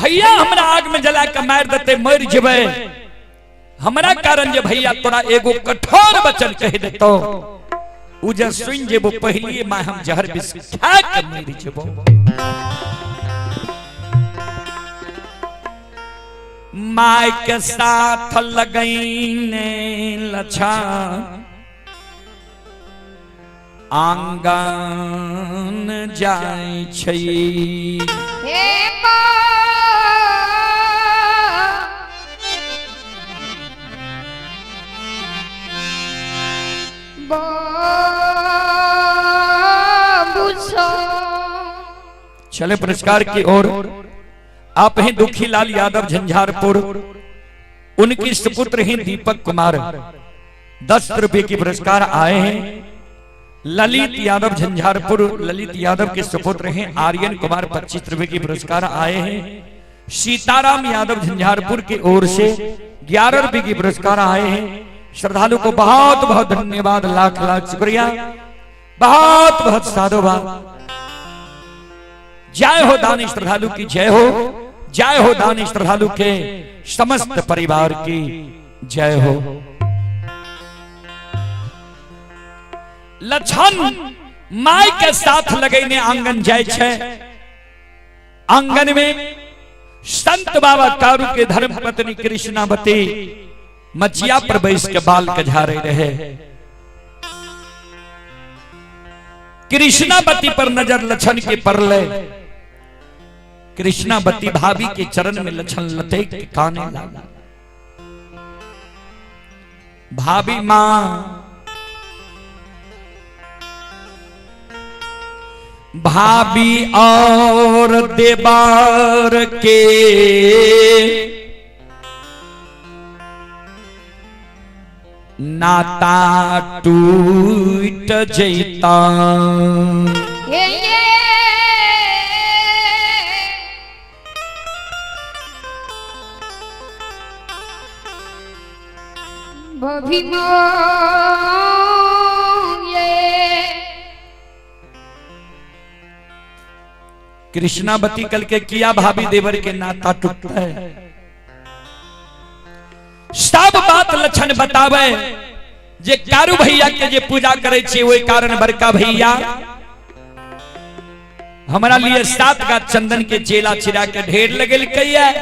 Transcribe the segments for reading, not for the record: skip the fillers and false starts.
भैया हमरा आग में जला के मार देते, मर जेबै। हमरा कारण जे भैया तोरा एगो कठोर वचन कह देतो, उ जे सुन जेबो, पहलिए मां हम जहर विष खा के मर जेबो। My के साथ लगैने लछा आंगन जाय छै। हे माँ, बाबू सो। चले पुरस्कार की ओर। आप हैं दुखी लाल यादव झंझारपुर, उनकी सुपुत्र हैं दीपक कुमार, 10 रुपए की पुरस्कार आए हैं। ललित यादव झंझारपुर, ललित यादव के सुपुत्र हैं आर्यन कुमार, 25 रुपए की पुरस्कार आए हैं। सीताराम यादव झंझारपुर की ओर से 11 रुपए की पुरस्कार आए हैं। श्रद्धालु को बहुत बहुत धन्यवाद, लाख लाख शुक्रिया, बहुत बहुत साधुवाद। जय हो दानी श्रद्धालु की जय हो, जय हो दानी श्रद्धालु के समस्त परिवार की जय हो। लक्षण my के साथ लगेने आंगन जाय छै। आंगन में संत बाबा कारू के धर्म पत्नी कृष्णावती मचिया पर बैस के बाल के झारे रहे। कृष्णावती पर नजर लक्षण के पड़ले। कृष्णावती भाभी के चरण में लक्षण लटक के काने लगा। भाभी मां, भाभी और देवार के नाता टूट जैता। हे ये भीमो ये। कृष्णावती कल के किया भाभी देवर के नाता टूटता है। सब बात लक्षण बतावे जे कारू भैया के जे पूजा करे छी, ओहि कारण बड़का भैया हमरा लिए 7 का चंदन के चेला चिरा के ढेर लगेल कहिया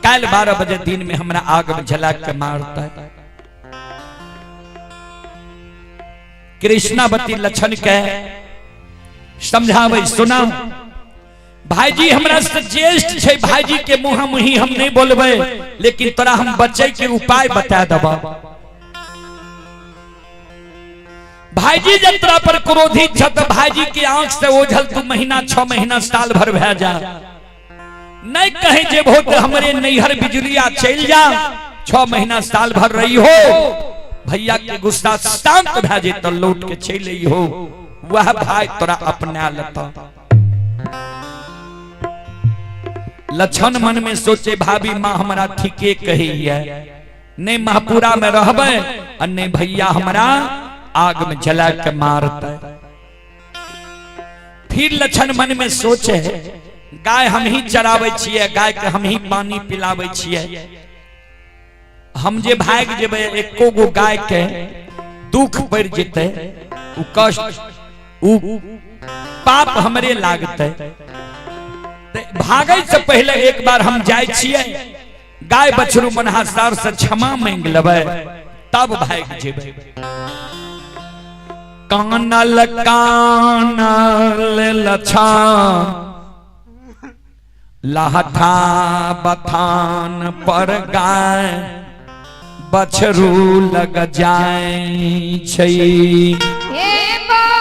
काल 12 बजे दिन में हमरा आग में जला के मारता है। कृष्णावती लक्षण के समझावे, सुना भाईजी हमरा से ज्येष्ठ छै, भाईजी के मुँह मुही हम नहीं बोलबे, लेकिन तोरा हम बचे के उपाय बता देबा। भाईजी जब तोरा पर क्रोधित छ त भाईजी के आंख से ओझल तू महीना 6 महीना साल भर भए जा, नहीं कहे जे बहुत हमरे नैहर बिजुलिया चल जा, 6 महीना साल भर रही हो, भैया के गुस्सा शांत भए जे त लौट के चल आई हो, वह भाई तोरा अपना लता। लक्षण मन में सोचे भाभी माँ हमरा ठीके कही है, नहीं महपुरा में रहबे और नहीं भैया हमरा आग में जला के मारते। फिर लक्षण मन में सोचे गाय हम ही चरावे छिए, गाय के हम ही पानी पिलावे छिए, हम जे भाग जेबे एको गो गाय के दुख पड़ जेते, उ कष्ट उ पाप हमरे लागते। भागे से पहले एक बार हम जाय छिए, गाय बछरू मनहासार से क्षमा मांग लेबै तब भाग जेबै। कानल कानल लछा लहठा बथान पर गाय बछरू लग जाय छै। हे माँ,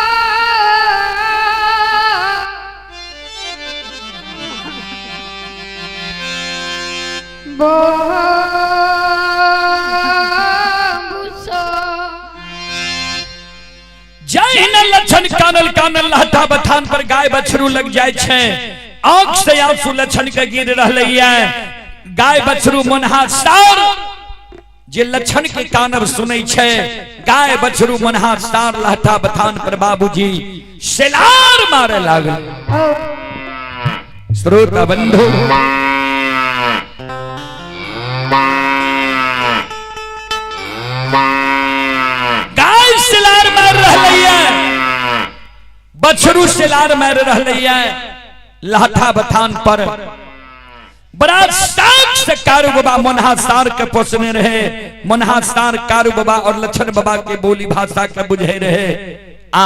बाबू सो। जहिना लक्षण कानल कानल लहठा बथान पर गाय बछरू लग जाय छै, आंख से आंसू लक्षण के गिर रहलै है। गाय बछरू मनहा सार जे लक्षण के कानब सुनै छै, गाय बछरू मनहा सार लहठा बथान पर बाबूजी सेलार मारे लागल। श्रोता बंधु, बछरू सेलार मार रहले लाठा बथान पर। बड़ा शौक से कारू बाबा मोनहा सार के पोसने रहे। मोनहा सार कारू बाबा और लक्षण बाबा के बोली भाषा के बुझे रहे आ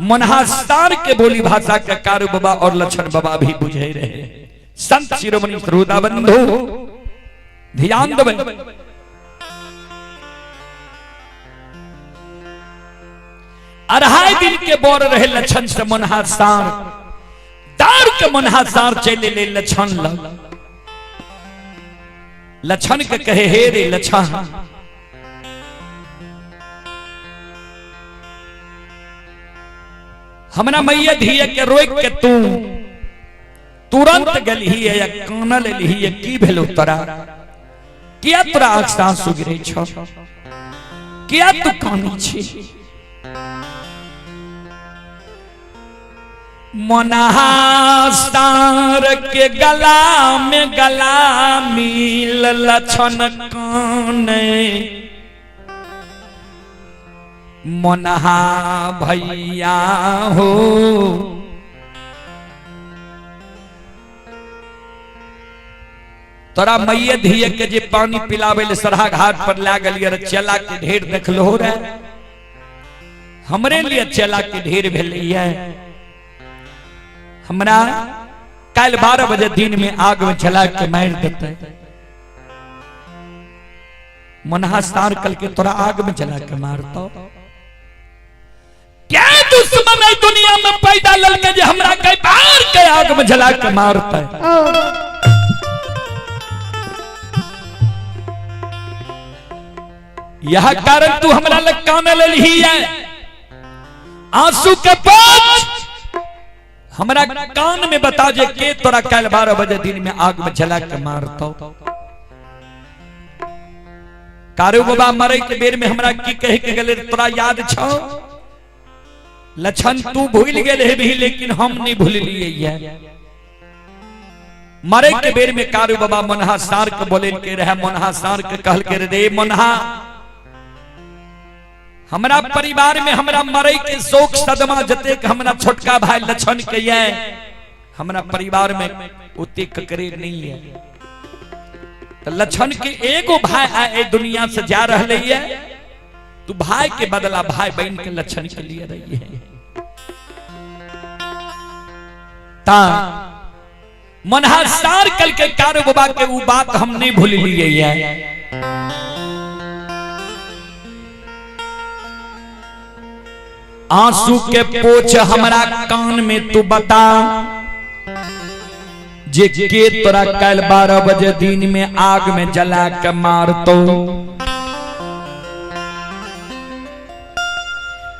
मोनहा सार के बोली भाषा के कारू बाबा और लक्षण बाबा भी बुझे रहे। संत शिरोमणि श्रोता बंधु ध्यान देबै। अढ़ाई दिन के बोर रहे लक्षण से मोनहा सार, दार के मोनहा सार चले ले लक्षण लग। लक्षण के कहे हे रे लक्षण, हमरा मैया धिया के रोक के तू तुरंत गेलही या कानल एलही, की भेलो तोरा, किया तोरा आँख से आंसू गिरे छौ, किया तू कानी छी? मोनहा सार के गला में गला मिल लक्षण काने, मोनहा भैया हो तोरा मैये धिये के जे पानी पिलावे ले सरहा घाट पर लागल रे चेला के ढेर देखलो रे, हमरे लिए चेला के ढेर भेलैया। हमरा काल्हि 12 बजे दिन में आग में जला के मार देते। मोनहा सार कल के तोरा आग में जला के मारतो। क्या दुश्मन है दुनिया में पैदा ललके जे हमरा के बाहर के आग में जला के मारते। यह कारण तू हमरा लग कान लेलही है, आंसू के पोछ हमरा कान में बता जे के तोरा काल्हि 12 बजे दिन में आग में जला के मारतो। कारू बाबा मरे के बेर में हमरा की कहे के गेले तोरा याद छौ? लक्षण तू भूल गेल हे भी, लेकिन हम नहीं भूललिए है। मरे के बेर में कारू बाबा मोनहा सार के बोले के रहे, मोनहा सार के कहल के रे मोनहा, हमरा परिवार में हमरा मरे के शोक सदमा जतेक हमरा छोटका भाई लक्षण के ये, हमरा परिवार में ओते ककरे नहीं है। तो लक्षण के एगो भाई आए दुनिया से जा रहे है, तू भाई के बदला भाई बहन के लक्षण के लिए रही है। ता मनहा सार कल के कारू बाबा के वो बात हम नहीं भूल लिए है। आंसू के पोछ हमरा कान में तू बता जे के तोरा काल्हि 12 बजे दिन में आग में जला के मारतो।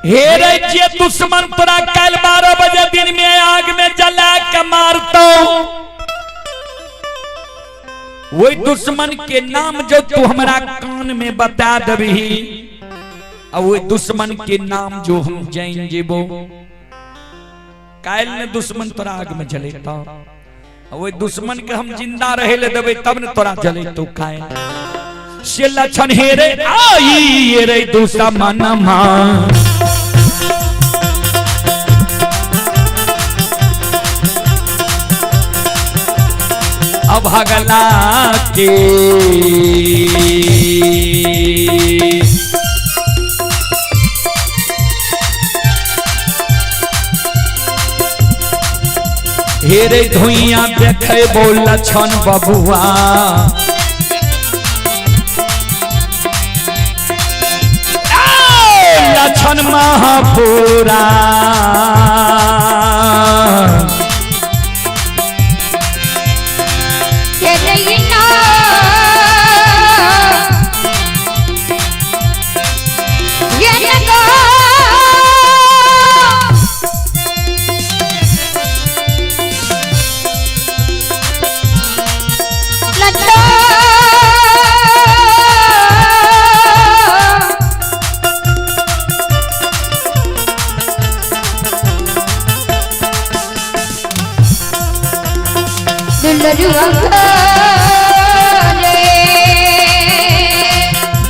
हे रे जे दुश्मन तोरा काल्हि 12 बजे दिन में आग में जला के मारतो, वही दुश्मन के नाम जो तू हमरा कान में बता दबही, और वही दुश्मन के नाम जो हम जान जेबो, काल्हि ने दुश्मन तोरा आग में जलेता, वही दुश्मन के हम जिंदा रहे ले देबे तब ने तोरा जलेतो। काहे से लक्षण हे रे आई रे दुश्मन मां, अभगला के हे रे धुइया देखे बोल लक्षण बबुआ, लक्षण महापुरा।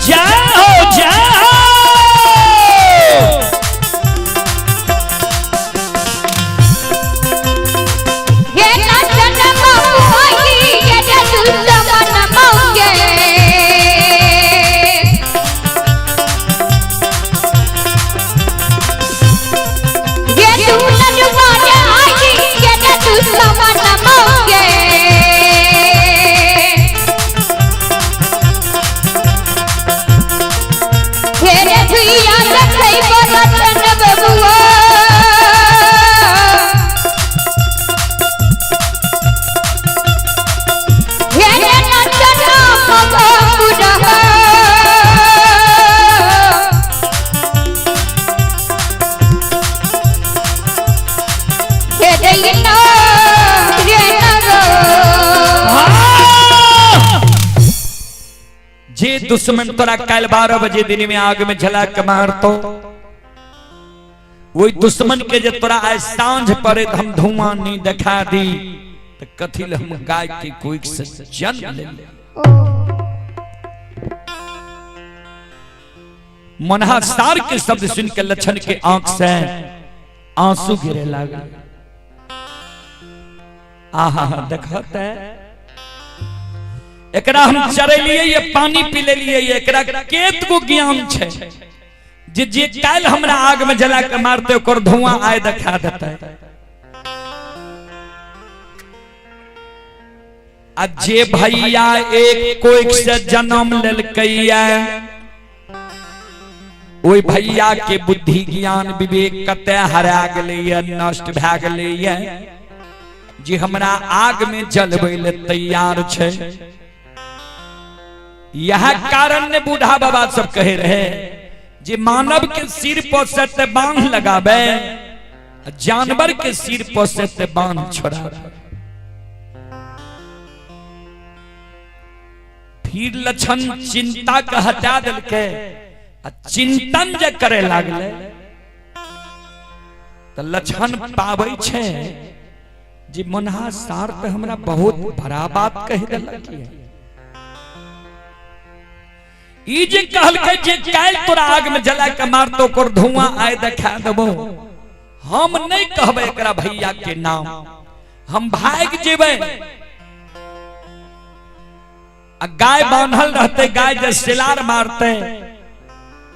जाओ जाओ। दुश्मन तोरा काल्हि 12 बजे दिन में आग में जला के मारतो, वही दुश्मन के जे तोरा आइ साँझ पड़े तो हम धुआं नहीं देखा दी, तो कथी ले हम गाय के कोई से जन्म ले ले। मनहा सार के शब्द सुन के लक्षण के आंख से आंसू गिरे लागल। आहा देखत है, एकरा हम चरेलिए ये पानी पी लेलिए, एकरा केत गो ज्ञान छै जे जे काल्हि हमरा आग में जला के मारते ओकर धुआं आय देखा देते। आ जे भैया एक कोइक से जन्म लेलकैया, ओहि भैया के बुद्धि ज्ञान विवेक कते हरा गेलैया, नष्ट भए गेलैया, जे हमरा आग में जलबै ले तैयार छै। यह कारण ने बूढ़ा बाबा सब कहे रहे जे मानव के सिर पर से ते बांध लगावे, जानवर के सिर पर से ते बांध छोड़ावे। फिर लक्षण चिंता के हटा देलकै आ चिंतन जे करे लागले त लक्षण पाबै छै जे मनहा सार त हमरा बहुत बड़ा बात कहि देलक। ई जे कहलकै जे काल्हि तोरा आग में जला के मारतो ओकर धुआं आय देखा देबो, हम नहीं कहबै एकरा भैया के नाम, हम भागि जेबै। आ गाय बांधल रहते, गाय जे सिलार मारते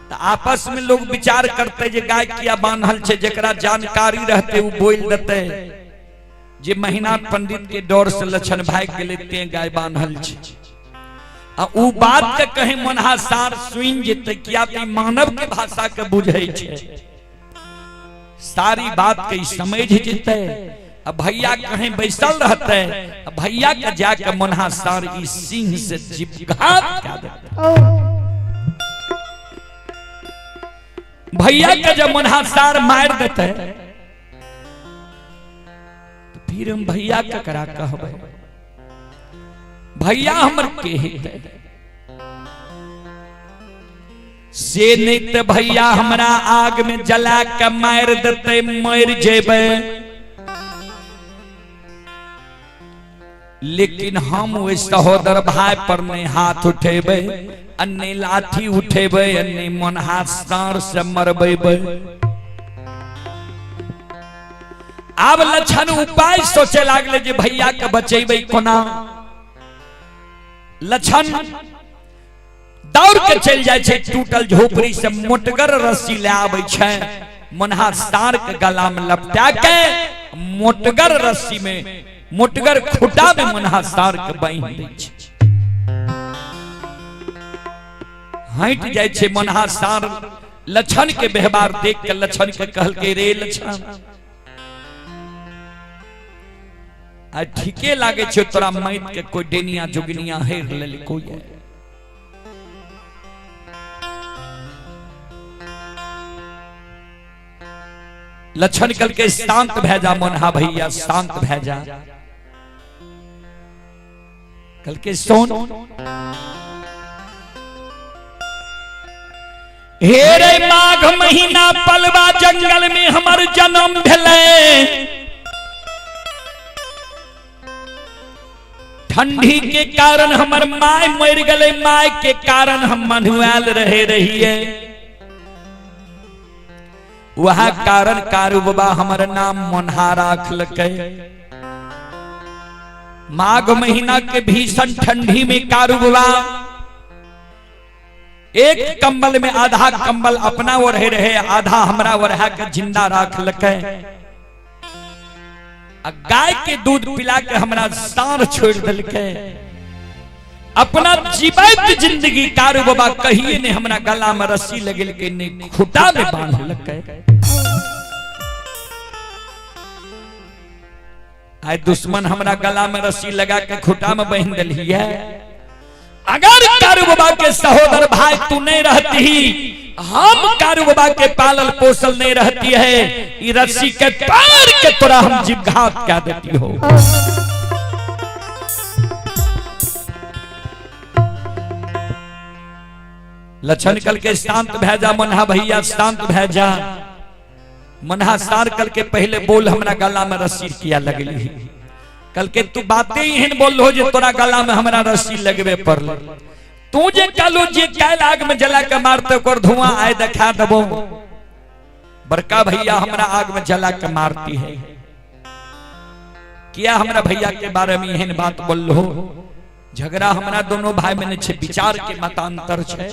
तो आपस में लोग विचार करते जे गाय किया बांधल छे, जेकरा जानकारी रहते वो बोल देते जे महीना पंडित के डर से लक्षण भाग गेलै ते गाय बांधल छे। आ उ बात के कहीं मनहा सार सुन जेते, किया त मानव के भाषा के बुझै छे, सारी बात के समझ जेते। आ भैया कहीं बैसल रहते, आ भैया के जाके मनहा सार ई सिंह से जीवघात कए देते। भैया के जब मनहा सार मार देते तो फिर हम भैया ककरा कहबै, भैया हमर के हेतै से नहीं ते भैया हमरा आग में जला के मार देते, मर जेबै, लेकिन हम ओहि सहोदर भाई पर नहीं हाथ उठेबै, आ नहीं लाठी उठेबै, आ नहीं मन हाथ सार से मरबेबै। आब लक्षण उपाय सोचे लागले जे भैया के बचेबै कोना। लक्षण दौड़ के चलि जाइ छै, टूटल झोपड़ी से मोटगर रस्सी ले आबै छै, मनहा सार के गला में लपटा के मोटगर रस्सी में मोटगर खुटा में मनहा सार के बांधि दै छै। हटि जाइ छै मनहा सार। लक्षण के व्यवहार देख के लक्षण के कहलकै, रे लक्षण, आ ठीके लागे छै तोरा माइत के कोई डेनिया जोगिनिया हेर लेलको ये। लक्षण कहलकै, शांत भए जा मनहा भैया, शांत भए जा। कहलकै, सुन हे रे, माघ महीना पलवा जंगल में हमर जन्म भेलै, ठंडी के कारण हमर my मर गए, my के कारण हम मनुआल रहे रहिए, वह कारण कारू बाबा हमर नाम मोनहा राखलकै। माघ महीना के भीषण ठंडी में कारू बाबा एक कंबल में आधा कंबल अपना ओढ़े रहे, आधा हमरा ओढ़ा के जिंदा राखलकै, आ गाय के दूध पिला के हमरा साँझ छोड़ देलकै। अपना जीवैत जिंदगी कारू बाबा कहिए ने हमरा गला में रस्सी लगेलकै, ने खुटा में बांधलकै। आइ दुश्मन हमरा गला में रस्सी लगा के खुटा में बांध देलिए। अगर कारू बाबा के सहोदर भाई तू नहीं रहती, हम कारू बाबा के पालल पोसल नहीं रहती है, ई रस्सी के पैर के तोरा हम जीवघात कह देती हो। लक्षण कल के शांत भए जा मनहा भैया, शांत भए जा। मनहा सार कल के पहले बोल हमरा गला में रस्सी किया लगली। कल के तू बातें एहन बोल हो जे तोरा गला में हमरा रस्सी लगबे पड़ल। तू जे कहलू जे काल्हि आग में जला के मारते ओकर धुआं आय देखा देबो। बड़का भैया हमरा आग में जला के मारती है। किया हमरा भैया के बारे में एहन बात बोललो? झगड़ा हमरा दोनों भाई में नहीं छे, विचार के मतांतर छे।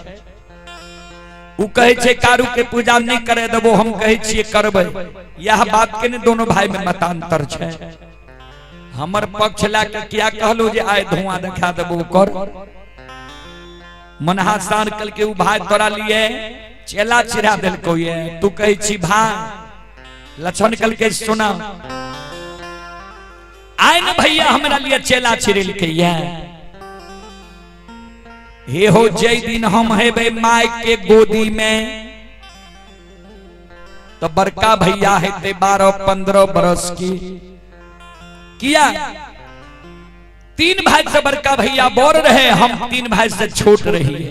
उ कहे छे कारू के पूजा नहीं करे देबो, हम कहे छिए करबै। यह बात के ने दोनों भाई में मतांतर छे। हमर पक्ष ला के किया कहलो जे आय धुआं देखा देबो ओकर? मनहा सार कल के उ भाई तोरा लिए चेला चिरा देलको ये, तू कहे छी भाई। लक्षण कल के सुना आय न भैया हमरा लिए चेला चिरेलके ये। हे हो जय दिन हम हेबे my के गोदी में तो बड़का भैया हेते 12-15 बरस की। किया 3 भाई से बड़का भैया बोर रहे, हम 3 भाई से छोट रही।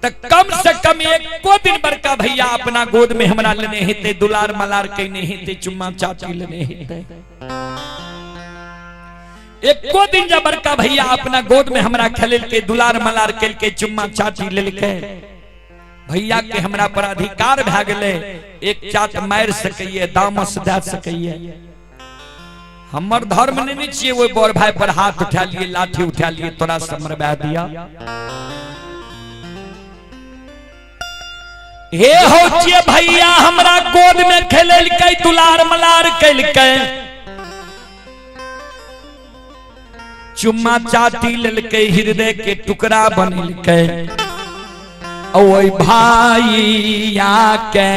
तो कम से कम एको दिन बड़का भैया अपना गोद में हमरा लेने हेते, दुलार मलार कने हेते, चुम्मा चाटी लेने हेते। एको दिन जब बड़का भैया अपना गोद में हमरा खेलके, दुलार मलार केलके, चुम्मा चाटी लेलके, भैया के हमरा पर अधिकार भए गेलै, एक चाट मारि सकैए, दामस दए सकैए। हमर धर्म नहीं छियै ओहि बड़ भाई पर हाथ उठा लिए, लाठी उठा लिए, तोरा से मरबा दिया। हे हो जे भैया हमरा गोद में खेलकै, दुलार मलार केलकै, चुम्मा चाटी लेलकै, हृदय के टुकड़ा बनेलकै, ओहि भैया के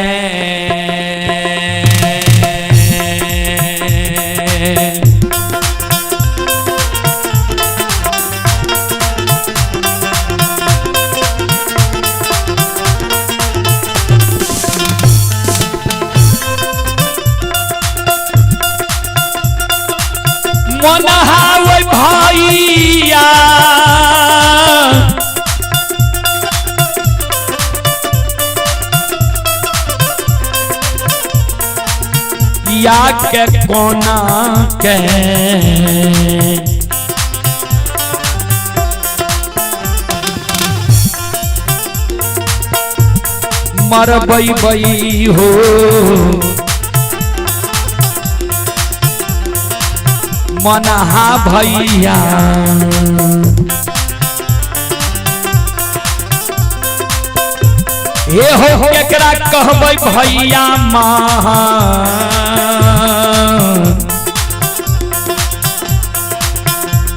मनहा ओहि भैया या के कोना के मरबै बै हो। मनहा भैया हे हो केकरा कहबै भैया माँ?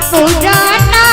पुराना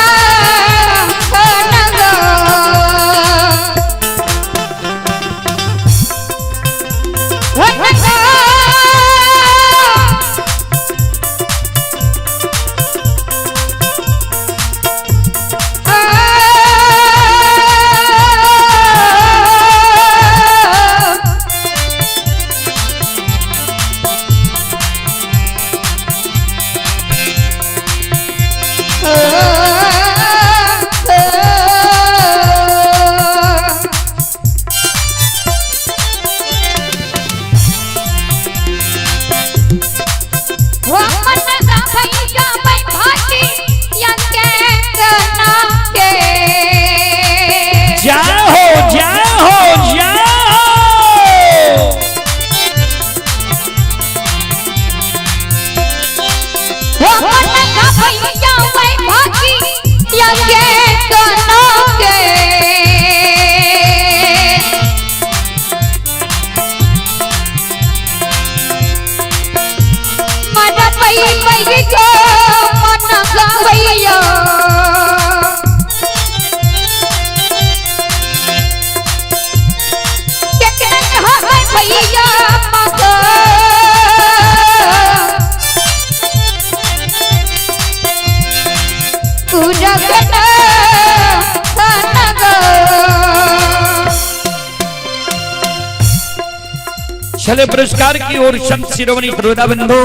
चले पुरस्कार की ओर संत शिरोमणि श्रोता बंधु,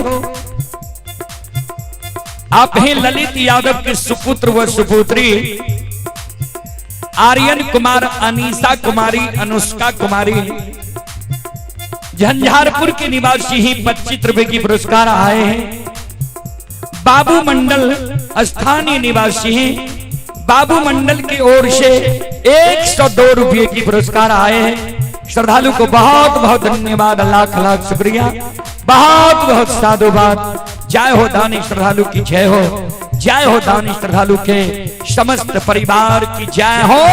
आप हैं ललित यादव के सुपुत्र व सुपुत्री आर्यन कुमार, अनीसा कुमारी, अनुष्का कुमारी झंझारपुर के निवासी ही 25 रुपए की पुरस्कार आए हैं। बाबू मंडल स्थानीय निवासी हैं, बाबू मंडल की ओर से 102 रुपए की पुरस्कार आए हैं। श्रद्धालु को बहुत बहुत धन्यवाद, लाख लाख शुक्रिया, बहुत बहुत साधुवाद। जय हो दानी श्रद्धालु की जय हो, जय हो दानी श्रद्धालु के समस्त परिवार की जय हो।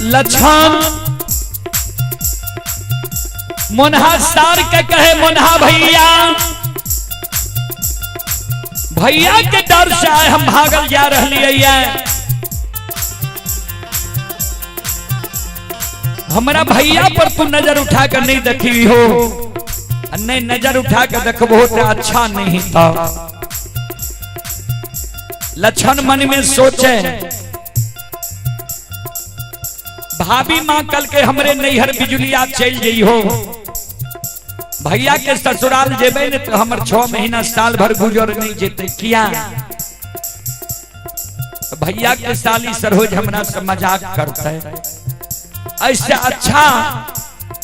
लक्षण मोनहा सार के कहे मोनहा भैया, भैया के डर से आए हम भागल जा रही है। हमारा भैया पर तू नजर उठा कर नहीं देखी हो, नहीं नजर उठा कर देखबो तो अच्छा नहीं था। लक्षण मन में सोचे, भाभी माँ कल के हमरे नैहर बिजुलिया चल जई हो, भैया के ससुराल जेबे ने तो हमर 6 महीना साल भर गुजर नहीं जेते। किया भैया के साली सरोज हमरा से मजाक करते। ऐसे अच्छा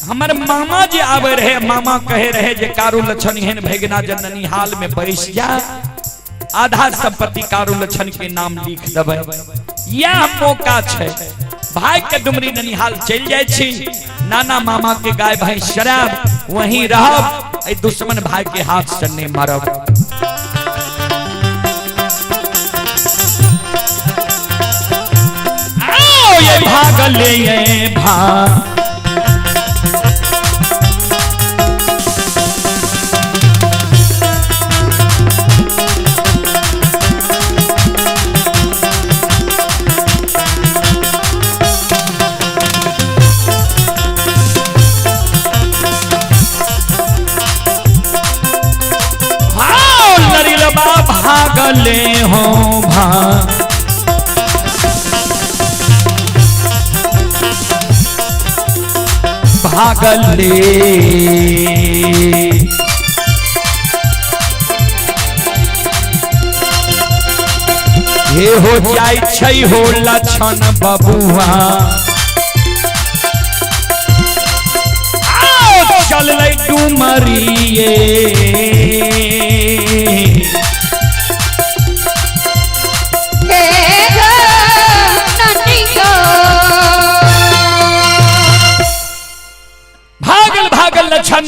हमर मामा जे आवे रहे, मामा कहे रहे जे कारू लक्षण एहन भगना जननी हाल में बैस जा, आधा संपत्ति कारू लक्षण के नाम लिख देबै। यह मौका छै भाई के डुमरी ननिहाल चल जाए छी, नाना मामा के गाय भाई शराब वहीं रहब, ए दुश्मन भाई के हाथ से नहीं मरब। आओ ये भागल ये भा भागले हो भा भागले। हे हो जाय छै हो लक्षण बबुआ, आओ चल डुमरिए। भागल भागल लक्षण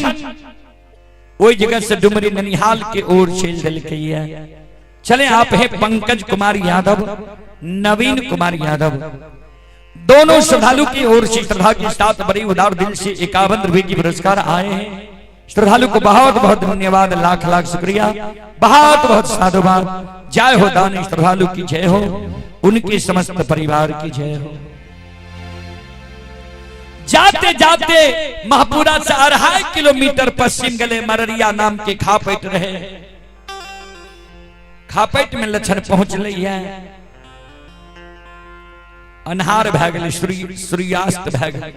वही जगह से डुमरी ननिहाल के ओर चल दिलकै। चले आप हैं पंकज कुमार यादव, नवीन कुमार यादव, दोनों श्रद्धालु की ओर से श्रद्धा के साथ बड़ी उदार दिल से 51 रुपए की पुरस्कार आए हैं। श्रद्धालु को बहुत बहुत धन्यवाद, लाख लाख शुक्रिया, बहुत बहुत साधुवाद। जय हो दानी श्रद्धालु की जय हो, उनके समस्त परिवार की जय हो। जाते जाते महपुरा से 2.5 किलोमीटर पश्चिम गले मररिया नाम के खापेट रहे। खापेट में लक्षण पहुंच है। अन्हार भै गेलै, सूर्यास्त भै गेलै।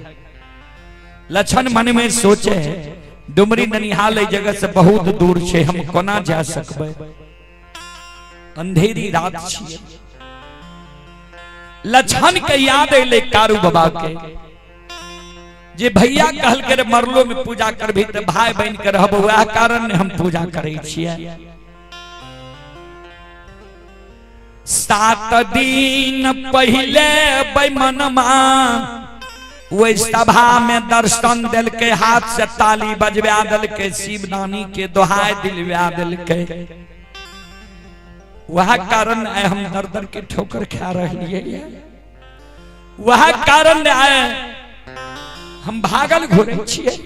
लक्षण मन में सोचे डुमरी ननिहाल जगह से बहुत दूर छे, हम कोना जा सकबै, अंधेरी रात छियै। लक्षण के याद अयलै कारू बाबा के, जे भैया कहल के मरलो में पूजा करबी त भाई बन के रहबो, वएह कारण हम पूजा करै छियै। 7 दिन पहले बैमनमा ओहि सभा में दर्शन देलकै, हाथ से ताली बजवा देलकै, शिवदानी के दोहाई दिलवा देलकै। वह कारण आए हम दर दर के ठोकर खा रहिए, वह कारण आए हम भागल घुरै छियै।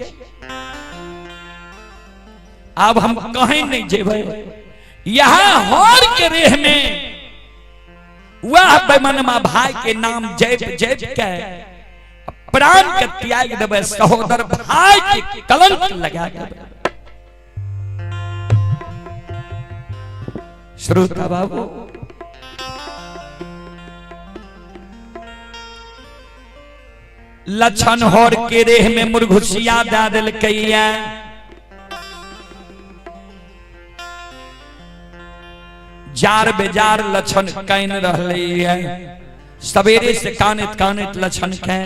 अब हम कहीं नहीं जेबै, यहाँ हर के रेह में वह बेमनमा भाई के नाम जप जप के प्राण के त्याग देबै, सहोदर भाई के कलंक लगा देबै। श्रोता बाबू, लक्षण होर के रेह में मुरघुसिया दे देलकैया। जार बेजार लक्षण can रहलै। सवेरे से कानैत कानैत लक्षण के,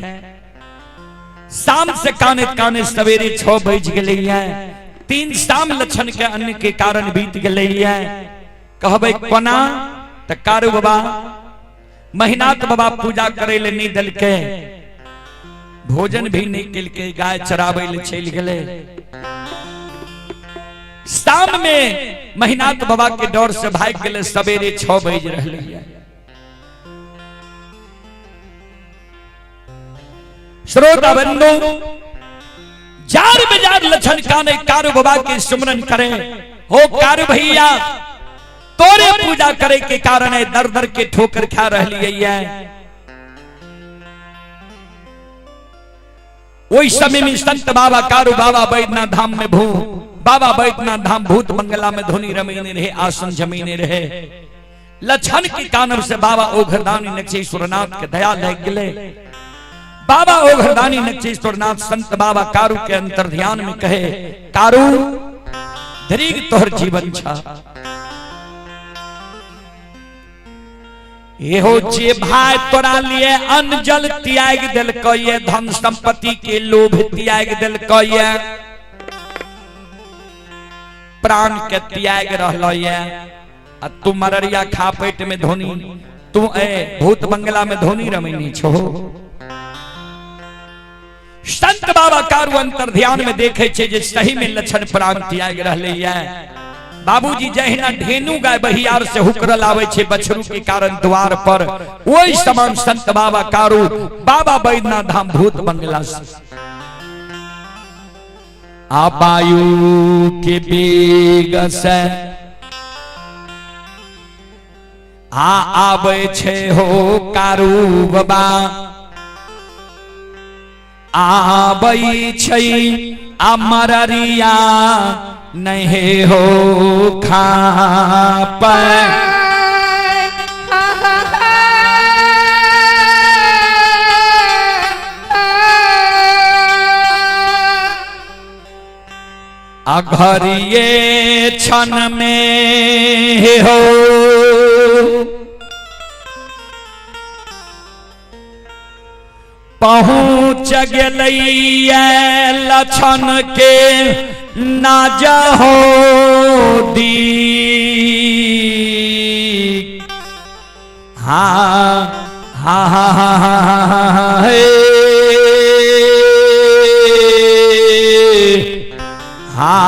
शाम से कानैत कानैत सवेरे 6 बज गेलैया। 3 शाम लक्षण के अन्न के कारण बीत गेलैया। कहबै कोना त कारू बाबा महिनाथ बाबा पूजा करे ले नहीं देलकै, भोजन भी नहीं केलकै, गाय चराबै ले चलि गेलै। शाम में महिनाथ बाबा के डर से भागि गेलै, सवेरे 6 बज रहलै। श्रोता बंधु, जार बेजार लक्षण काने कारू बाबा के सुमरन करे। हो कारू भैया, तोरे पूजा करे के कारण है दर दर के ठोकर खा रही है। वही समय में संत बाबा कारू बाबा बैद्यनाथ धाम में भू बाबा बैद्यनाथ धाम भूत बंगला में धुनी रमीने रहे, आसन जमीने रहे। लक्षण के कानब से बाबा ओघरदानी नक्षेश्वरनाथ के दया लग गए। बाबा ओघरदानी नक्षेश्वरनाथ संत बाबा कारू के अंतर ध्यान में कहे, कारू धरीग तोहर जीवन छा, एहो जे भाई तोरा लिए अन्न जल त्याग देलकै ये, धन संपत्ति के लोभ त्याग देलकै ये, प्राण के त्याग रहल ये, आ तू मररिया खापेट में धोनी, तू ए भूत बंगला में धोनी रमैनी छो। संत बाबा कारू अंतर ध्यान में देखे छे जे सही में लक्षण प्राण त्याग रहले ये। बाबूजी जहिना ढेनू गाय बहियार से हुकरल आवे छे बछरू के कारण द्वार पर, वही समान संत बाबा कारू बाबा बैद्यनाथ धाम भूत बंगला से आबायु के बेग से आ आवे छे हो कारू बाबा, आबै छै अमरिया नहीं हो खाप। अघरिये क्षण में हो पहुँच गेलैया लक्षण के ना जहो दी। हाँ हाँ हाँ हाँ हाँ हाँ हे हाँ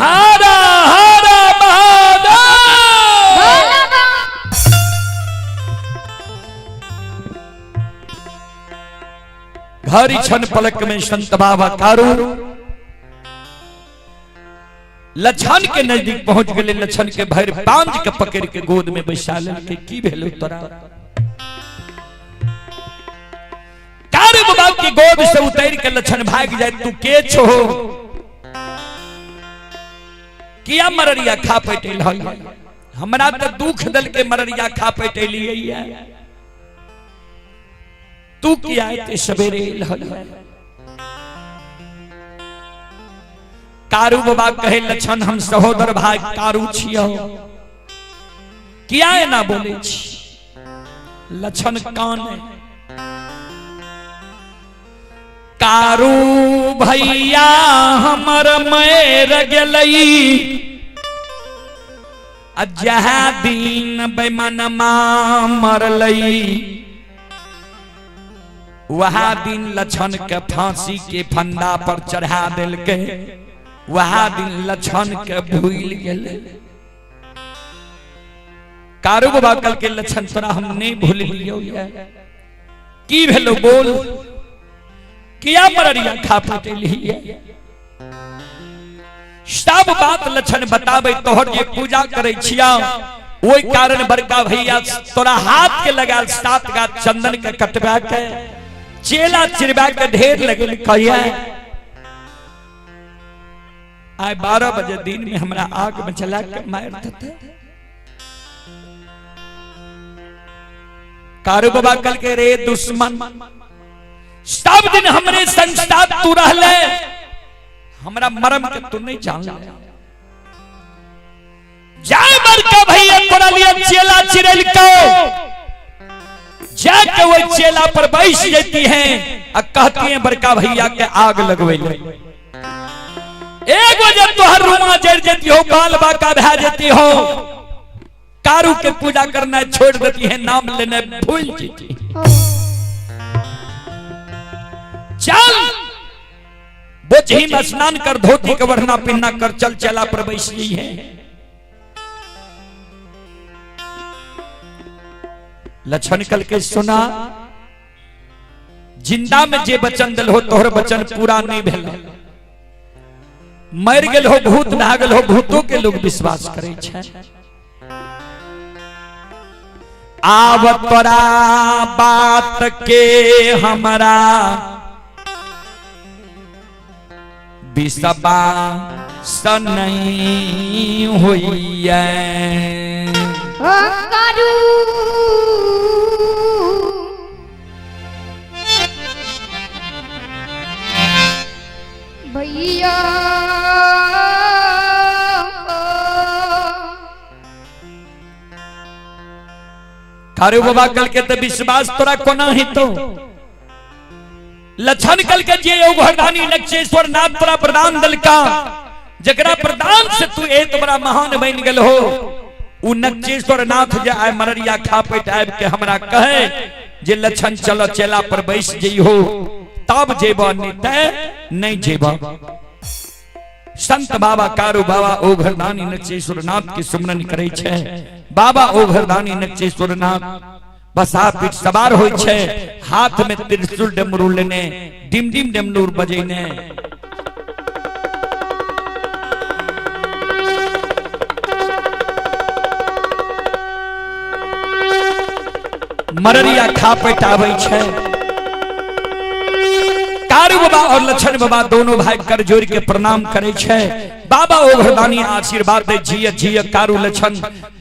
हर हर महादेव। घड़ी क्षण पलक में संत बाबा कारू लक्षण के नजदीक पहुंच गए। लक्षण के भर पांच के पकड़ के गोद में बैसा लेलकै। की भेल तोरा? कार बाबा की गोद से उतर के लक्षण भाग जाए, तू के छो, किया मररिया खा पैटेल है, हमरा तो दुख दल के मररिया खा पैटेली है, तू किया एते सवेरे है। कारू बाबा कहे लक्षण हम सहोदर भाई कारू छियो, किया एना बोले छी। लक्षण कान है, कारू भैया हमर मर गेलई, आ जहाँ दिन बेमनमा मरलई वहाँ दिन लक्षण के फांसी के फंदा पर चढ़ा देलकै, वहाँ दिन लक्षण के भूल गेलै। कारू बाबा कल के लक्षण तोरा हम नहीं भूल लियो, की भेलो बोल, किया मररिया खा पटेली। सब बात लक्षण बताबे, तोहर जे पूजा करे छिया ओहि कारण बड़का भैया तोरा हाथ के लगाल 7 गाछ चंदन के कटवा के चेला चिरवा के ढेर लगल कहिया। आइ 12 बजे दिन में हमरा आग में चला के मार देते। कारू बाबा कल के रे दुश्मन, सब दिन हमरे संस्था तू रहले, हमरा मरम के तू नहीं जान ले। जाय बड़का भैया तोरा लिए चेला चिरल को जाके वो चेला पर बैस जाती हैं और कहती हैं बड़का भैया के आग लगवे ले। एक बजे तोहर रुमा जर जाती हो, बाल बाका भा जाती हो, कारू के पूजा करना छोड़ देती है, नाम लेने भूल जाती है। चल बोझी में स्नान कर, धोती के बढ़ना पिन्ना कर, चल चला पर बैस गई है। लक्षण कल के सुना, जिंदा में जे बचन दिल हो तोहर बचन पूरा नहीं भेल, मर गेल हो, भूत भा गेल हो, भूतों के लोग विश्वास करे छे। आब तोरा बात के हमरा विश्वास नहीं होइए। करू भैया कारू बाबा कल के तो विश्वास तोरा कोना ही तो लक्षण कल के जे घरदानी लक्षेश्वर नाथ तोरा प्रदान दलका, जकरा प्रदान से तू एक बड़ा महान बन गेल हो, उ नक्षेश्वर नाथ जे आय मररिया खा पेट आबि के हमरा कहे जे लक्षण चल चेला पर बैस जइहो तब जेब, नहीं ते नहीं जेब। संत बाबा कारू बाबा ओ घरदानी नक्षेश्वर नाथ के सुमरन करे छे। बाबा ओ घरदानी नक्षेश्वर नाथ बसा पीठ सवार होय छे, हाथ में त्रिशूल डमरू लेने, डिम डिम डमरू बजेने। मररिया खा पेट आबै छे। कारू बाबा और लक्षण बाबा दोनों भाई कर जोड़ के प्रणाम करे छे। बाबा ओ घरदानी आशीर्वाद दे, जिय जिय कारू लक्षण,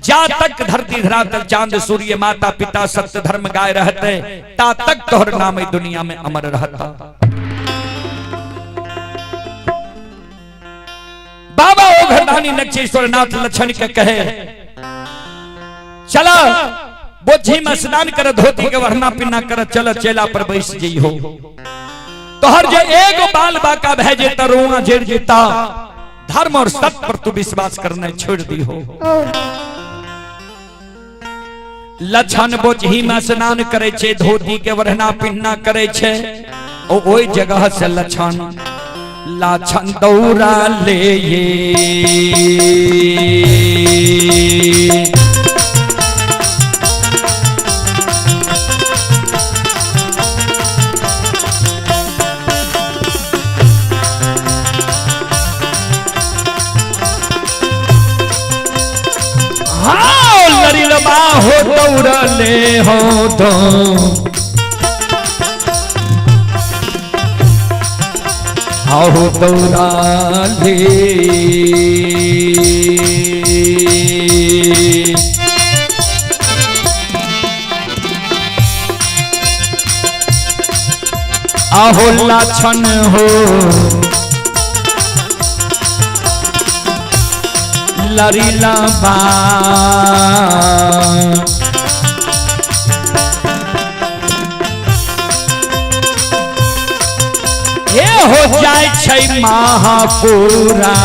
जा तक धरती धरातल चांद सूर्य माता पिता सत्य धर्म गाय रहते, ता तक तोहर नाम दुनिया में अमर रहता। बाबा ओ घरदानी नक्षेश्वर नाथ लक्षण के कहे चला बोझी में स्नान कर, धोती के वरना पिन्ना कर, चल चेला पर बैस जइहो, तोहर जे एगो बाल बाका भय जेता, रोआ जेर जेता, धर्म और सत्य पर तू विश्वास करना छोड़ दी हो। लक्षण बोझी में स्नान करे छे, धोती के वरना पिन्ना करे छे, ओ ओई जगह से लक्षण लाछन दौड़ा ले ये। हो दौड़ले हो तो आहो दौड़ा ले। आहो लाछन हो लरीला बा ये हो जाय छै महापुरा।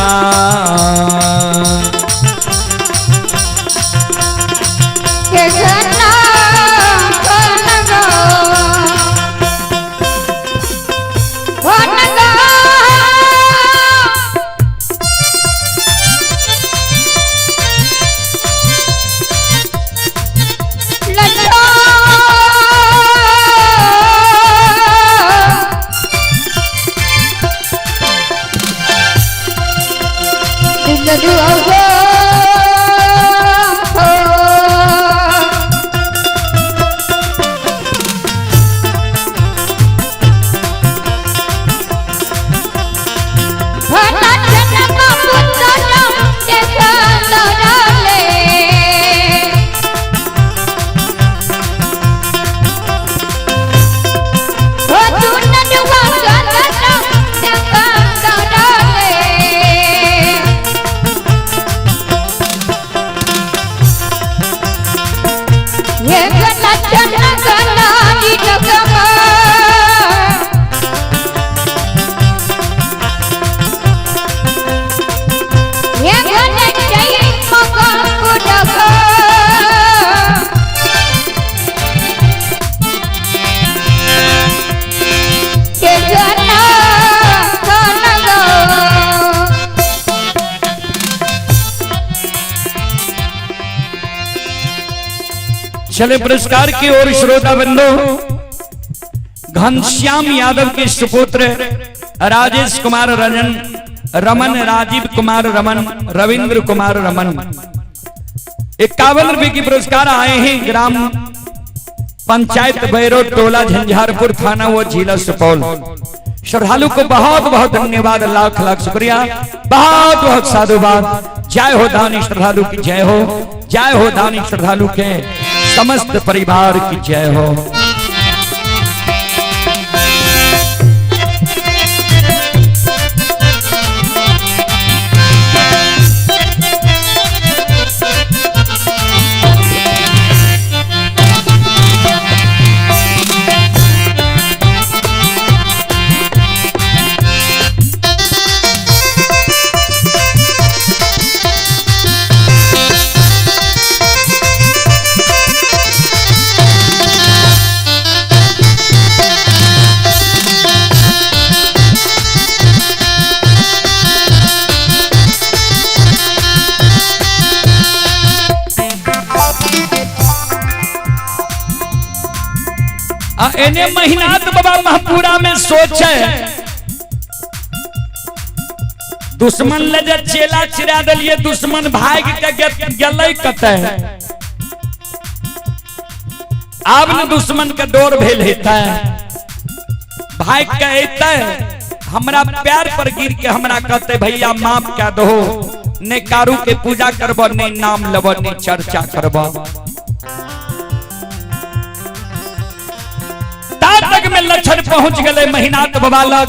चले पुरस्कार की ओर श्रोता बंधु, घनश्याम यादव के सुपुत्र राजेश कुमार रजन रमन, राजीव कुमार रमन, रविंद्र कुमार रमन 51 रुपए की पुरस्कार आए हैं ग्राम पंचायत बैरो टोला झंझारपुर थाना व जिला सुपौल। श्रद्धालु को बहुत बहुत धन्यवाद, लाख लाख शुक्रिया, बहुत बहुत साधुवाद। जय हो दानी श्रद्धालु की जय हो, जय हो दानी श्रद्धालु के समस्त परिवार की जय हो। एने महीनाथ बाबा महपुरा में सोचे दुश्मन ले जे चेला चिरा दिलिए, दुश्मन भाग के गेलै कतै। आब न दुश्मन के डोर भेल हेतै, भाग के अयतै हमरा पैर पर गिर के हमरा कहते भैया माफ कह दो, ने कारू के पूजा करब, ने नाम लेब, ने चर्चा करब। तक में लक्षण पहुंच गए महिनाथ बाबा लग।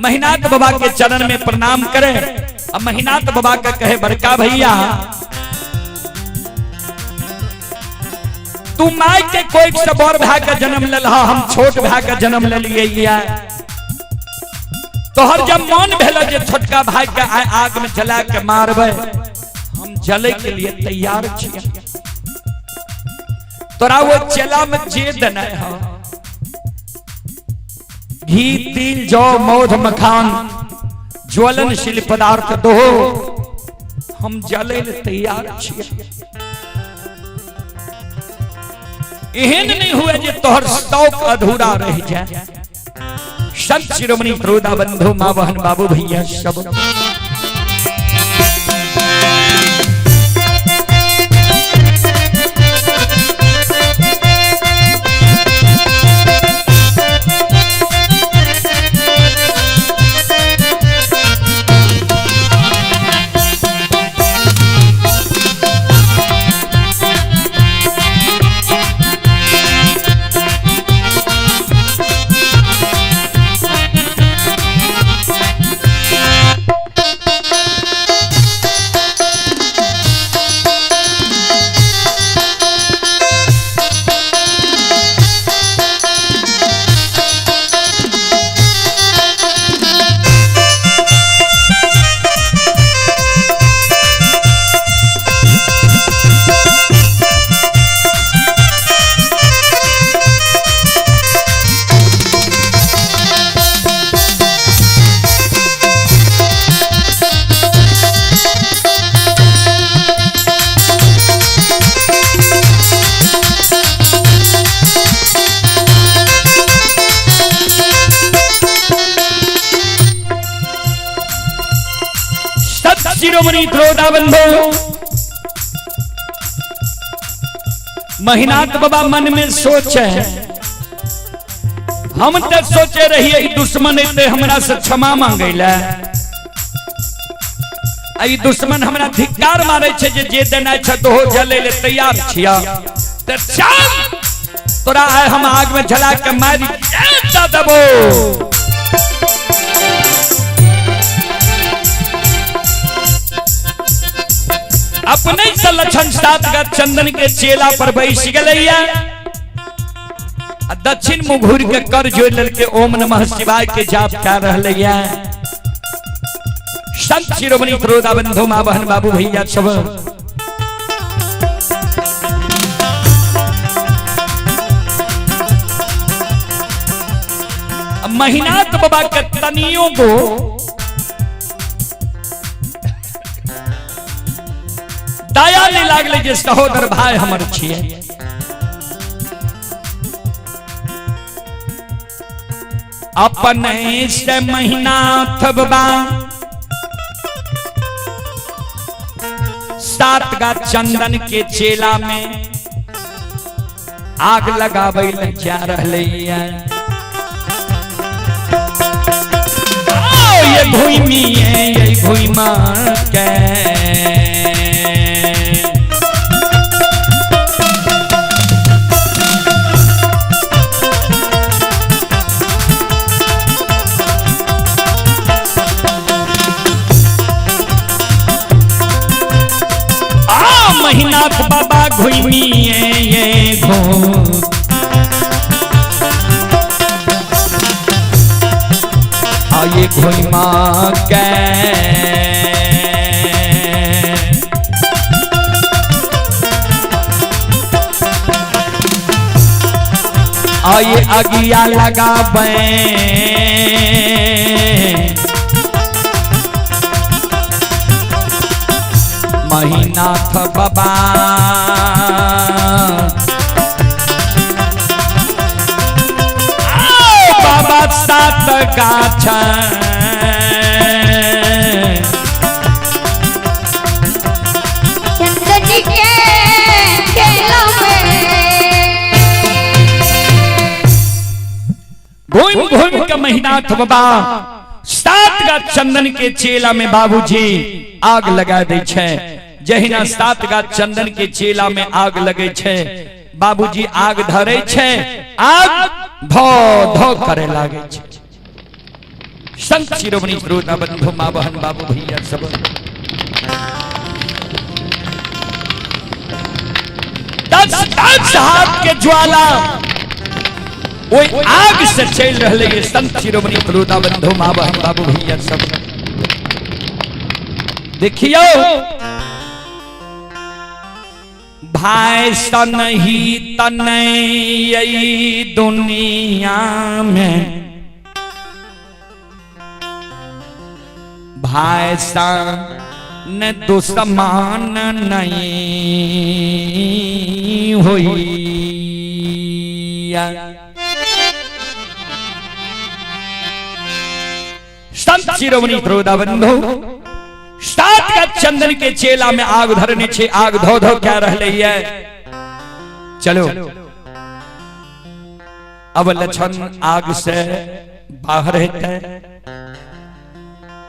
महिनाथ बाबा के चरण में प्रणाम करे और महिनाथ बाबा के कहे बड़का भैया तू my के कोई से बड़ भाई का जन्म ले, हम छोट भाई का जन्म ले लिए। तोहर जब मन भेल जे छोटका भाई के आग में जला के मारबे, हम जले के लिए तैयार छियै। तोरा वो चेला में जे देना है, घी तिल जौ मौध मखान ज्वलनशील पदार्थ दो, हम जले ले तैयार छियै। एहन नहीं हुए जे तोहर शौक अधूरा रह जाए। संत शिरोमणि प्रोदा बंधु माँ बहन बाबू भैया सब शिरोमणि श्रोता बंधु, महिनाथ बाबा मन में सोचे, हम तो सोचे रहिए दुश्मन एते हमरा से क्षमा मांगे ला, आई दुश्मन हमरा धिक्कार मारे छे जे जे देनाय छे तो हो जले ले तैयार छिया, त चल तोरा आइ हम आग में जला के मारी देबो। अपने से लक्षण सात गज चंदन के चेला पर बैस गेलैया, दक्षिण मुँह घूर के कर जोड़ लेलके ओम नमः शिवाय के जाप कर रहलैया। संत शिरोमणि श्रोता बंधु माँ बहन बाबू भैया सब महिनाथ बाबा के तनियों को दया नहीं लागले जे सहोदर भाई हमर छिए। अपने से महिनाथ बाबा सात गा चंदन के चेला में आग लगावे ले जा रहलैया। ये भूमि है ये भूमि के महिनाथ बाबा घूमी ये घो आये घुमा के आये अगिया लगाबे महिनाथ बाबा बाबा सात गाछ चंदन के चेला में घूम घूम के महिनाथ बाबा सात गाछ चंदन के चेला में बाबूजी आग लगा दै छै। जहिना सात गाछ चंदन के चेला में आग लगे छै, बाबूजी आग धरे छै, आग धो धो करे लागे छै। संत शिरोमणि श्रोता बंधु माँ बहन बाबू भैया सब दस दस हाथ के ज्वाला वही आग से चल रहे। संत शिरोमणि श्रोता बंधु माँ बहन बाबू भैया सब देखियो भाई सन ही तनई दुनिया में, भाई सन दुश्मन नहीं हुई। संत शिरोमणि श्रोता बंधु सात का चंदन के चेला में आग धरने छे, आग धो धो क्या रहले है। चलो अब लक्षण आग से बाहर है,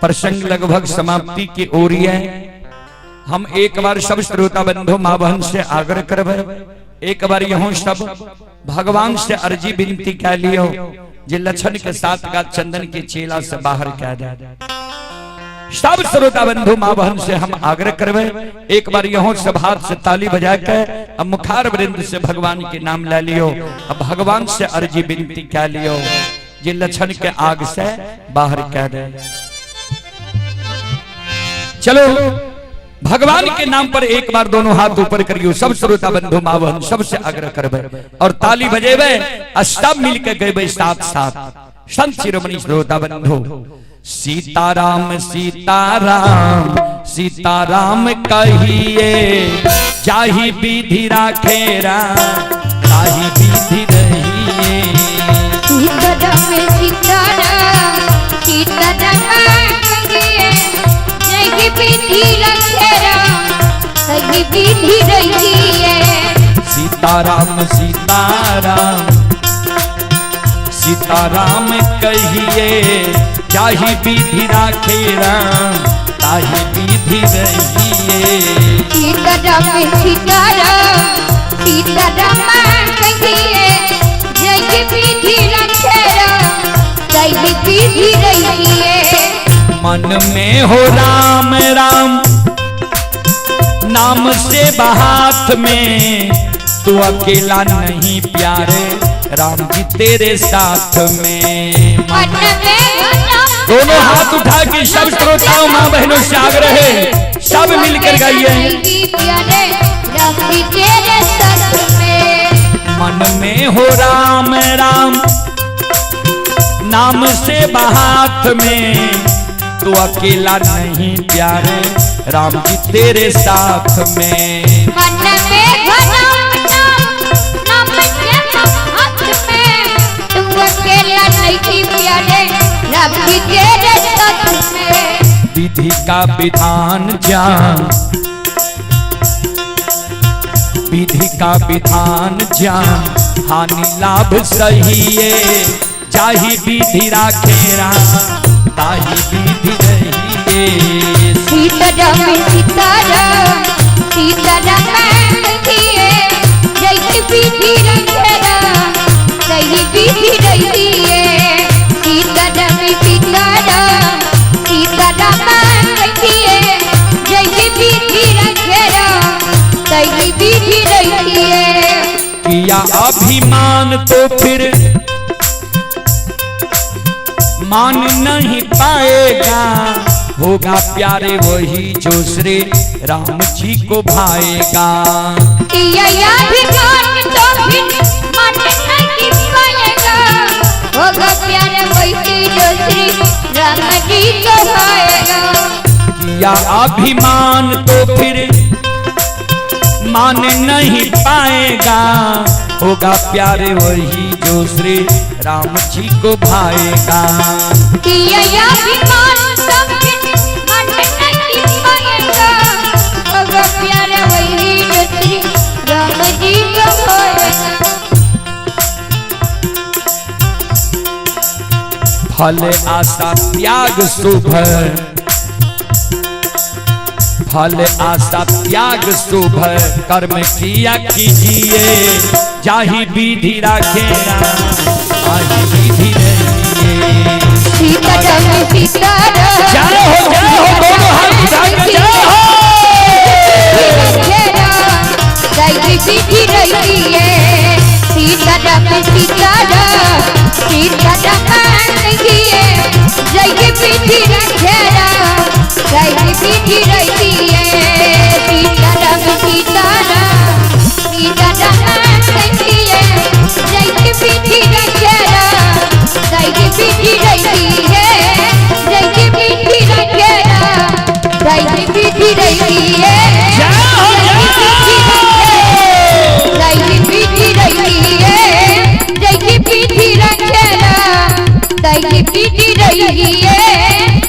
प्रसंग लगभग समाप्ति की ओर है। हम एक बार सब श्रोता बंधु माँ बहन से आग्रह करबे, एक बार यहों सब भगवान से अर्जी विनती कह लियो जे लक्षण के साथ का चंदन के चेला से बाहर कह दे। सब श्रोता बंधु माँ बहन से हम आग्रह करवे, एक बार यहों सब हाथ से ताली बजा के अब मुखार वृंद से भगवान के नाम ले लियो, अब भगवान से अर्जी विनती कह लियो जे लक्षण के आग से बाहर कह दे। चलो भगवान के नाम पर एक बार दोनों हाथ ऊपर करियो, सब श्रोता बंधु माँ बहन सबसे आग्रह करवे और ताली बजेबे और सब मिलकर गए साथ साथ। संत शिरोमणि श्रोता बंधु सीताराम सीताराम सीताराम कहिए, जाहि विधि राखेरा ताहि विधि रहिए। सीताराम सीताराम सीताराम कहिए, जाहि विधि विधि रहिए। सीताराम सीताराम सीताराम कहिए, जाहि विधि राखे राम ताहि विधि रहिए। सीताराम सीताराम सीताराम कहिए, जय विधि रखे राम ताहि विधि रहिए। मन में हो राम राम नाम से हाथ में, तू अकेला नहीं प्यारे राम जी तेरे साथ में। मन में हो राम, दोनों हाथ उठा के सब श्रोताओं माँ बहनों से आग्रह है, सब मिलकर गाइए। प्यारे राम जी तेरे साथ में। मन में हो राम राम नाम से हाथ में, तू अकेला नहीं प्यारे राम जी तेरे साथ में। मन में हो राम नाम नाम से हाथ में, तू अकेला नहीं प्यारे राम जी तेरे साथ में। विधि का विधान जान, विधि का विधान जान, हानि लाभ सही है, जाहि विधि राखे राम ताहि विधि रहिए। सीताराम सीताराम सीताराम कहिए, जय विधि रखे राम ताहि विधि रहिए। सीताराम सीताराम सीताराम कहिए, जय विधि रखे राम ताहि विधि रहिए। किया अभिमान तो फिर मान नहीं पाएगा, होगा प्यारे वही जो श्री राम जी को भाएगा। किया अभिमान तो फिर मान नहीं पाएगा, होगा प्यारे वही जो श्री राम जी को भाएगा। किया अभिमान तो फिर मान नहीं पाएगा, होगा प्यारे वही जो श्री राम जी को भाएगा। किया अभिमान तो फिर मान नहीं पाएगा, होगा प्यारे वही जो श्री राम जी को भाएगा। फल आशा त्याग शुभ, फल आशा त्याग शुभ कर्म किया कीजिए, जाहि विधि राखे राम ताहि विधि रहिए। सीताराम सीताराम जय हो जय हो, दोनों हाथ उठा के जय हो। ताहि विधि रहिए। सीताराम सीताराम सीताराम कहिए, जय विधि रखे राम ताहि विधि रहिए। सीताराम सीताराम सीताराम कहिए, जय विधि रखे राम ताहि विधि रहिए। जय विधि रखे राम ताहि विधि रहिए। जय हो जय हो। ताहि विधि रहिए, जय विधि रखे राम ताहि विधि रहिए।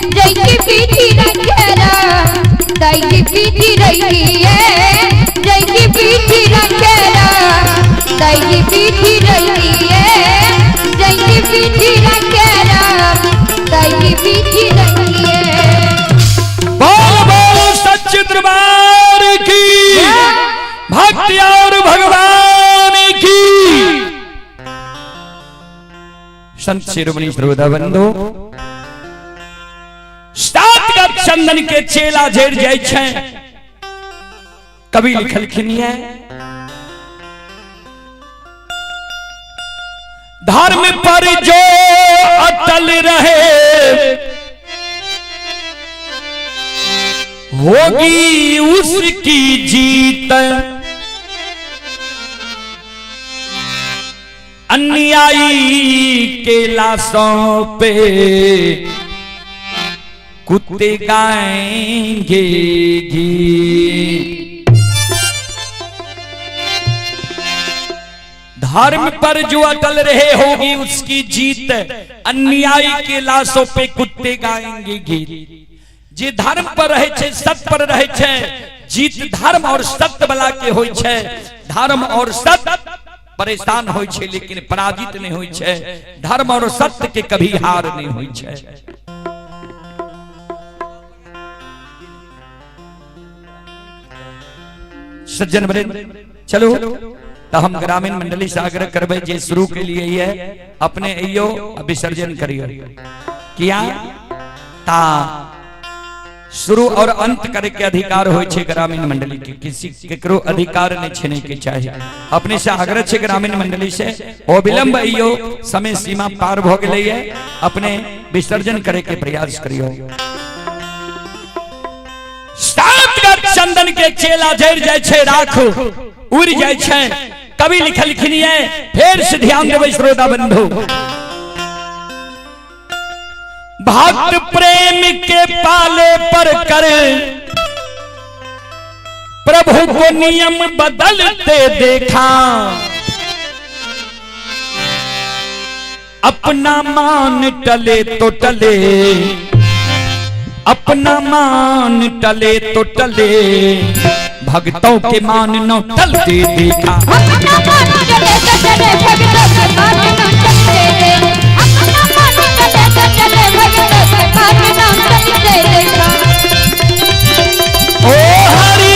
जय विधि रखे राम ताहि विधि रहिए। जय विधि रखे राम ताहि विधि रहिए। जय विधि रखे राम ताहि विधि रहिए। बोल बोल सच्चे दरबार की, भक्ति और भगवान की। संत शिरोमणि श्रोता बंधु, सात गत चंदन के चेला झेड़ जाय छै। कवि लिखलखिन है, धर्म पर जो अटल रहे होगी उसकी जीत, अन्यायी के लाशों पे कुत्ते गाएंगे गीत। धर्म पर जो अटल रहे होगी उसकी जीत, अन्यायी के लाशों पे कुत्ते गाएंगे गीत। जे धर्म पर रहे छे, सत पर रहे छे, जीत धर्म और सत्य वाला के होय छै। धर्म और सत्य परेशान होय छै लेकिन पराजित नहीं होय छै। धर्म और सत्य के कभी हार नहीं होय छै। सज्जन वृंद चलो तो हम ग्रामीण मंडली से आग्रह करबै जे शुरू के लिए है अपने अइयो विसर्जन करियो। किया ता शुरू और अंत करे के अधिकार होय छै ग्रामीण मंडली के, किसी केकरो अधिकार नहीं छीने के चाहिए। अपने से आग्रह छै ग्रामीण मंडली से अविलंब अइयो, समय सीमा पार भ गेलै है, अपने विसर्जन करे के प्रयास करियो। सात गज चंदन के चेला जड़ जाय छै, राख उड़ जाय छै। कवि लिखलखिन ये, फेर से ध्यान देबै श्रोता बंधु। भक्त प्रेम के पाले पर कर प्रभु को नियम बदलते देखा, अपना मान टले तो टले, अपना मान टले तो टले, भक्तों के मान न टलते देखा। अपना मान टले तो टले, भक्तों के मान न टलते देखा। अपना मान टले तो टले, भक्तों के मान न टलते देखा। ओ हरि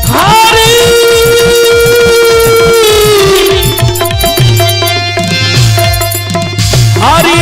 हरि हरि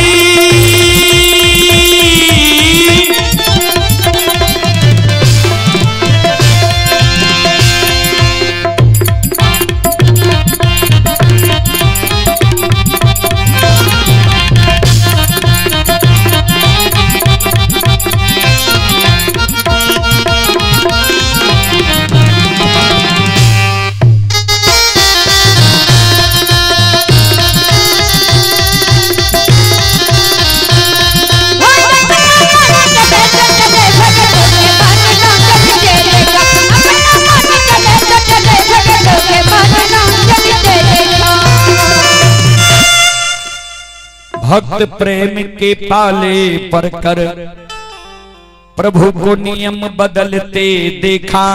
भक्त प्रेम के पाले पर कर प्रभु को नियम बदलते देखा,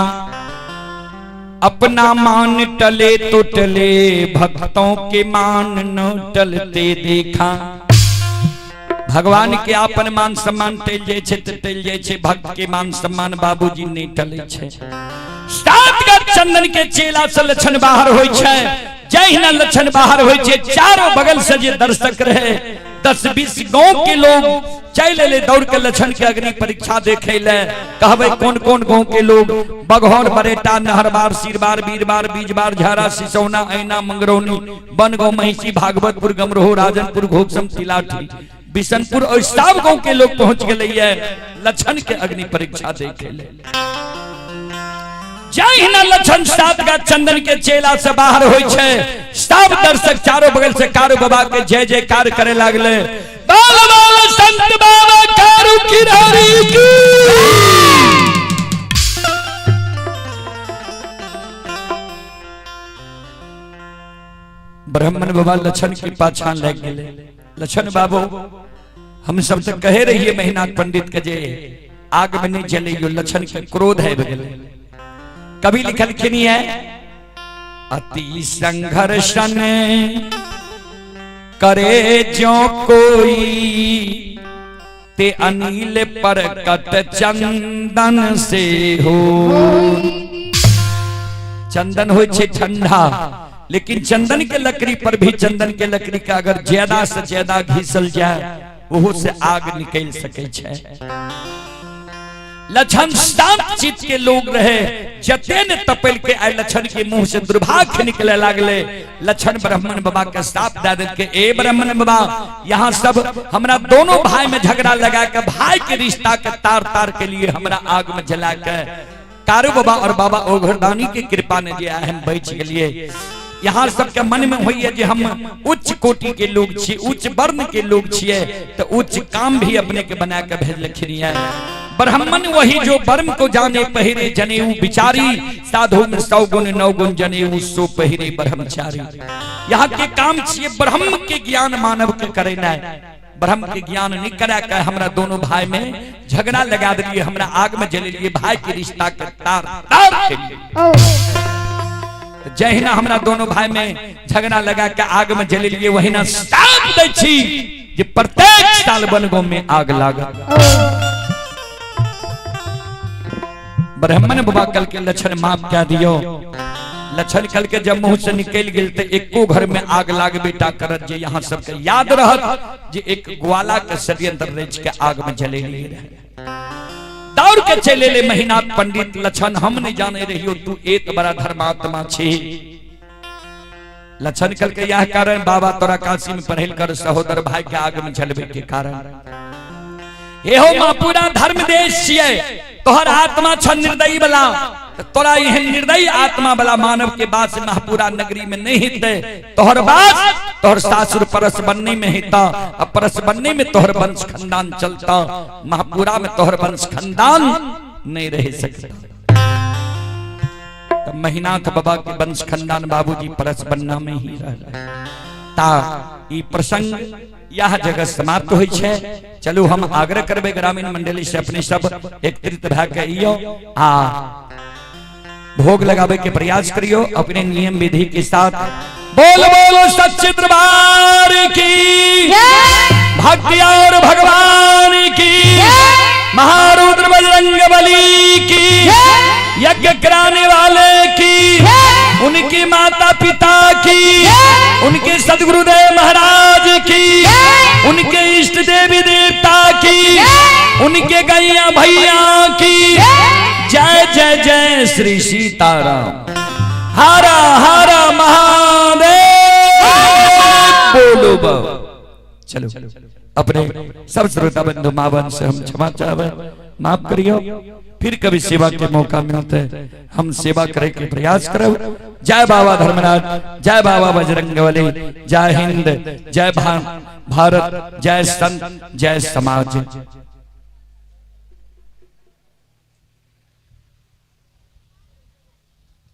अपना मान टले तो टले, भक्तों के मान न टलते देखा। भगवान के अपन मान सम्मान टल जाय छै त टल जाय छै, भक्त के मान सम्मान बाबूजी नहीं टले छै। सात गज चंदन के चेला से लक्षण बाहर होय छै, जहिना लक्षण बाहर होय छै चारों बगल से जे दर्शक रहे 10-20 गांव के लोग चल एले दौड़ के लक्षण के अग्नि परीक्षा देखे ले। कहबे कौन कौन गांव के लोग, बघौर बरेटा नहरबार सिरबार बीरबार बीजबार झारा सिसौना ऐना मंगरौनी बनगांव महिषी भागवतपुर गमरोह राजनपुर घोगसम तिलाठी बिशनपुर और सब गांव के लोग पहुंच गए लक्षण के अग्नि परीक्षा देखे ले। जहिना लक्षण सात गा चंदन के चेला से बाहर होय छै, सब दर्शक चारों बगल से कारू बाबा के जय जयकार करे लागले। बाल बाल संत बाबा कारू किरारी की। ब्राह्मण बाबा लक्षण के पाछा लग गेले। लक्षण बाबू हम सब तो कहे रहिए महिनाथ पंडित के जे आग में नहीं जले यो लक्षण के क्रोध है गेले। कवि लिखलखिन है अति संघर्षण करे जो कोई ते अनिल परकट चंदन से हो। चंदन होय छै ठंडा, लेकिन चंदन के लकड़ी पर भी चंदन के लकड़ी के अगर ज्यादा से ज्यादा घिसल जाए ओहो से आग निकल सके छै। लक्षण शांत चित्त के लोग रहे, जते ने तपल के आए लक्षण के मुंह से दुर्भाग्य निकले लागले। लक्षण ब्राह्मण बाबा के साप दे देल के, ए ब्राह्मण बाबा यहाँ सब हमरा दोनों भाई में झगड़ा लगा के भाई के रिश्ता के तार तार के लिए हमरा आग में जला के कारू बाबा और बाबा ओघरदानी के कृपा ने जे हम बच गेलिए। यहाँ सबके मन में होइए जे हम उच्च कोटि के लोग छी, उच्च वर्ण के लोग छिए, तो उच्च काम भी अपने के बना के भेजलखिन है। ब्राह्मण वही जो ब्रह्म को जाने पहिरे जनेऊ बिचारी, साधु में 100 गुण 9 गुण जनेऊ सो पहिरे ब्रह्मचारी। यहाँ के काम छिए ब्रह्म के ज्ञान मानव के करेना है। ब्रह्म के ज्ञान नहीं करा के हमरा दोनों भाई में झगड़ा लगा दिलिए, हमरा आग में जलेलिए, भाई के रिश्ता के तार तार केलिए। ओ जहिना हमरा दोनों भाई में झगड़ा लगा के आग में जलेलिए, वहिना साप दै छी जे प्रत्येक साल बनगांव में आग लागत। ओ ब्राह्मण बाबा कल के लक्षण माफ क्या दियो। लक्षण कल के जब मुंह से निकल गेल तो एको घर में आग लाग बेटा करत, जे यहाँ सबके याद रहत जे एक ग्वाला के षड्यंत्र रच के आग में जलेलिए रहे। दौड़ के चले ले महीनाथ पंडित, लक्षण हम नहीं जाने रहियो तू एक बड़ा धर्मात्मा छी। लक्षण कल के यह कारण बाबा तोरा काशी में पढ़ेल कर सहोदर भाई के आग में जलवे के कारण। एहो माँ पूरा धर्म देश छियै, तोहर आत्मा छ निर्दयी वाला, तोरा एहन निर्दयी आत्मा वाला मानव के वास महापुरा नगरी में नहीं हितै। तोहर वास तोहर सासुर परस बनने में हिता, आ परस बनने में तोहर वंश खानदान चलता, महापुरा में तोहर वंश खानदान नहीं रह सकता। तब महिनाथ बाबा के वंश खानदान बाबूजी परस बनना में ही रह ता। ई प्रसंग यह जगह समाप्त होइ छै। चलू हम आग्रह करबै ग्रामीण मंडली से अपने सब एकत्रित भए के अइयो आ भोग लगावे के प्रयास करियो अपने नियम विधि के साथ। बोल बोल सच्चे दरबार की, भक्ति और भगवान की, महारुद्र बजरंग बली की, यज्ञ कराने वाले की, उनकी माता पिता की, उनके सदगुरुदेव महाराज की, उनके इष्ट देवी देवता की, उनके गैया भैया की जय जय जय श्री सीताराम। हरा हरा महादेव बोलो बाबा। चलो अपने सब श्रोता बंधु माँ बहन से हम क्षमा चाहे, माफ करियो। फिर कभी सेवा के मौका मिलते हम सेवा करे के प्रयास करब। जय बाबा धर्मराज, जय बाबा बजरंगबली, जय हिंद, जय भारत, जय संत, जय समाज।